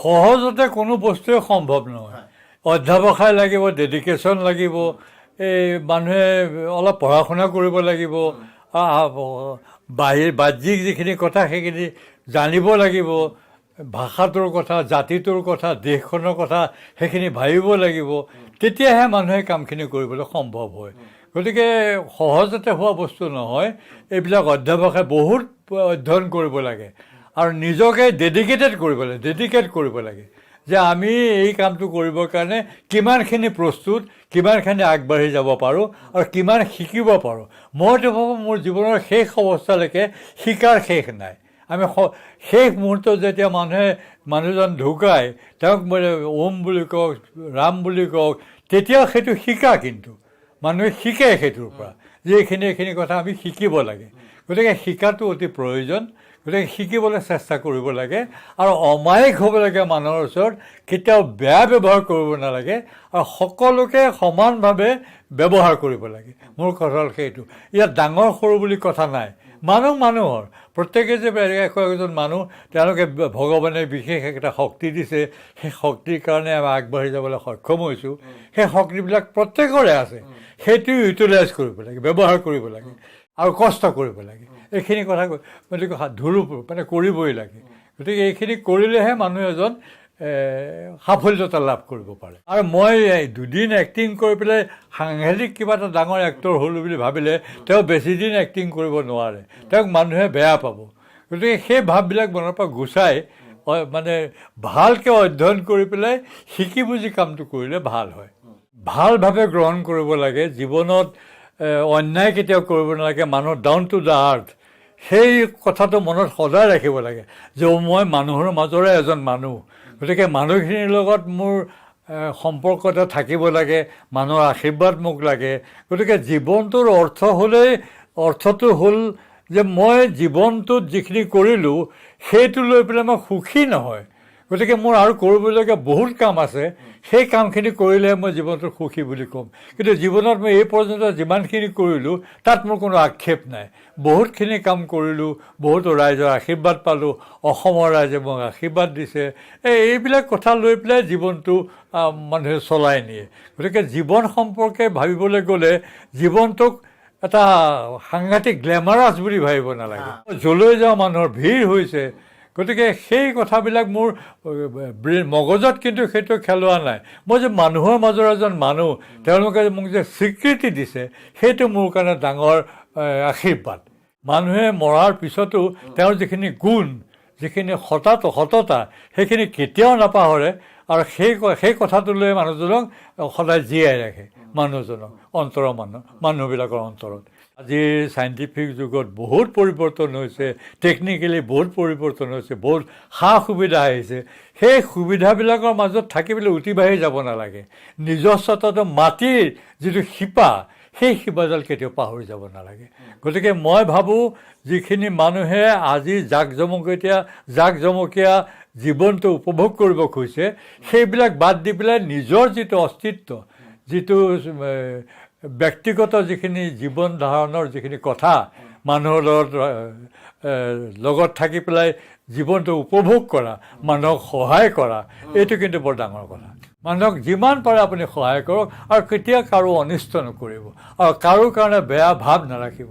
সহজতে কোনো বস্তুৱে সম্ভৱ নহয়। অধ্যাৱসায় লাগিব, ডেডিকেশ্যন লাগিব, এই মানুহে অলপ পঢ়া শুনা কৰিব লাগিব, বাহিৰ বাহ্যিক যিখিনি কথা সেইখিনি জানিব লাগিব, ভাষাটোৰ কথা, জাতিটোৰ কথা, দেশখনৰ কথা সেইখিনি ভাবিব লাগিব। তেতিয়াহে মানুহে কামখিনি কৰিবলৈ সম্ভৱ হয়। গতিকে সহজতে হোৱা বস্তু নহয় এইবিলাক। অধ্যাৱসায়, বহুত অধ্যয়ন কৰিব লাগে আৰু নিজকে ডেডিকেটেড কৰিব লাগে, ডেডিকেট কৰিব লাগে যে আমি এই কামটো কৰিবৰ কাৰণে কিমানখিনি প্ৰস্তুত, কিমানখিনি আগবাঢ়ি যাব পাৰোঁ আৰু কিমান শিকিব পাৰোঁ। মইতো ভাবোঁ, মোৰ জীৱনৰ শেষ অৱস্থালৈকে শিকাৰ শেষ নাই। আমি শেষ মুহূৰ্তত যেতিয়া মানুহজন ঢুকায়, তেওঁক মানে ওম বুলি কওক, ৰাম বুলি কওক, তেতিয়াও সেইটো শিকা। কিন্তু মানুহে শিকে সেইটোৰ পৰা যে এইখিনি কথা আমি শিকিব লাগে। গতিকে শিকাটো অতি প্ৰয়োজন। গতিকে শিকিবলৈ চেষ্টা কৰিব লাগে আৰু অমায়িক হ'ব লাগে। মানুহৰ ওচৰত কেতিয়াও বেয়া ব্যৱহাৰ কৰিব নালাগে আৰু সকলোকে সমানভাৱে ব্যৱহাৰ কৰিব লাগে। মোৰ কথা হ'ল সেইটো। ইয়াত ডাঙৰ সৰু বুলি কথা নাই। মানুহ মানুহৰ প্ৰত্যেকে যে এশ একোজন মানুহ, তেওঁলোকে ভগৱানে বিশেষ এটা শক্তি দিছে। সেই শক্তিৰ কাৰণে আমি আগবাঢ়ি যাবলৈ সক্ষম হৈছোঁ। সেই শক্তিবিলাক প্ৰত্যেকৰে আছে। সেইটো ইউটিলাইজ কৰিব লাগে, ব্যৱহাৰ কৰিব লাগে আৰু কষ্ট কৰিব লাগে। এইখিনি কথা গতিকে ধুৰু মানে কৰিবই লাগে। গতিকে এইখিনি কৰিলেহে মানুহ এজন সাফল্যতা লাভ কৰিব পাৰে। আৰু মই এই দুদিন এক্টিং কৰি পেলাই সাংঘাতিক কিবা এটা ডাঙৰ এক্টৰ হ'লোঁ বুলি ভাবিলে তেওঁ বেছিদিন এক্টিং কৰিব নোৱাৰে, তেওঁক মানুহে বেয়া পাব। গতিকে সেই ভাৱবিলাক মনৰ পৰা গুচাই মানে ভালকৈ অধ্যয়ন কৰি পেলাই শিকি বুজি কামটো কৰিলে ভাল হয়। ভালভাৱে গ্ৰহণ কৰিব লাগে। জীৱনত অন্যায় কেতিয়াও কৰিব নালাগে। মানুহ ডাউন টু the earth, সেই কথাটো মনত সদায় ৰাখিব লাগে যে মই মানুহৰ মাজৰে এজন মানুহ। গতিকে মানুহখিনিৰ লগত মোৰ সম্পৰ্ক এটা থাকিব লাগে, মানুহৰ আশীৰ্বাদ মোক লাগে। গতিকে জীৱনটোৰ অৰ্থ হ'লেই, অৰ্থটো হ'ল যে মই জীৱনটোত যিখিনি কৰিলোঁ, সেইটো লৈ পেলাই মই সুখী নহয়। গতিকে মোৰ আৰু কৰিবলগীয়া বহুত কাম আছে। সেই কামখিনি কৰিলেহে মই জীৱনটোত সুখী বুলি ক'ম। কিন্তু জীৱনত মই এই পৰ্যন্ত যিমানখিনি কৰিলোঁ, তাত মোৰ কোনো আক্ষেপ নাই। বহুতখিনি কাম কৰিলোঁ, বহুতো ৰাইজৰ আশীৰ্বাদ পালোঁ, অসমৰ ৰাইজে মোক আশীৰ্বাদ দিছে। এইবিলাক কথা লৈ পেলাই জীৱনটো মানুহে চলাই নিয়ে। গতিকে জীৱন সম্পৰ্কে ভাবিবলৈ গ'লে জীৱনটোক এটা সাংঘাতিক গ্লেমাৰাছ বুলি ভাবিব নালাগে। য'লৈ যাওঁ মানুহৰ ভিৰ হৈছে। গতিকে সেই কথাবিলাক মোৰ মগজত কিন্তু সেইটো খেলোৱা নাই। মই যে মানুহৰ মাজৰ এজন মানুহ, তেওঁলোকে মোক যে স্বীকৃতি দিছে, সেইটো মোৰ কাৰণে ডাঙৰ আশীৰ্বাদ। মানুহে মৰাৰ পিছতো তেওঁৰ যিখিনি গুণ, যিখিনি সততা, সেইখিনি কেতিয়াও নাপাহৰে আৰু সেই কথাটো লৈ মানুহজনক সদায় জীয়াই ৰাখে, মানুহজনক অন্তৰৰ মানুহবিলাকৰ অন্তৰত। আজিৰ চাইণ্টিফিক যুগত বহুত পৰিৱৰ্তন হৈছে, টেকনিকেলি বহুত পৰিৱৰ্তন হৈছে, বহুত সা সুবিধা আহিছে। সেই সুবিধাবিলাকৰ মাজত থাকি পেলাই উটি বাঢ়ি যাব নালাগে। নিজস্বতাটো, মাটিৰ যিটো শিপা, সেই শিপাডাল কেতিয়াও পাহৰি যাব নালাগে। গতিকে মই ভাবোঁ, যিখিনি মানুহে আজি জাক জমকীয়া জীৱনটো উপভোগ কৰিব খুজিছে, সেইবিলাক বাদ দি পেলাই নিজৰ যিটো অস্তিত্ব, যিটো ব্যক্তিগত যিখিনি জীৱন ধাৰণৰ যিখিনি কথা, মানুহৰ লগত থাকি পেলাই জীৱনটো উপভোগ কৰা, মানুহক সহায় কৰা, এইটো কিন্তু বৰ ডাঙৰ কথা। মানুহক যিমান পাৰে আপুনি সহায় কৰক আৰু কেতিয়া কাৰো অনিষ্ট নকৰিব আৰু কাৰো কাৰণে বেয়া ভাৱ নাৰাখিব।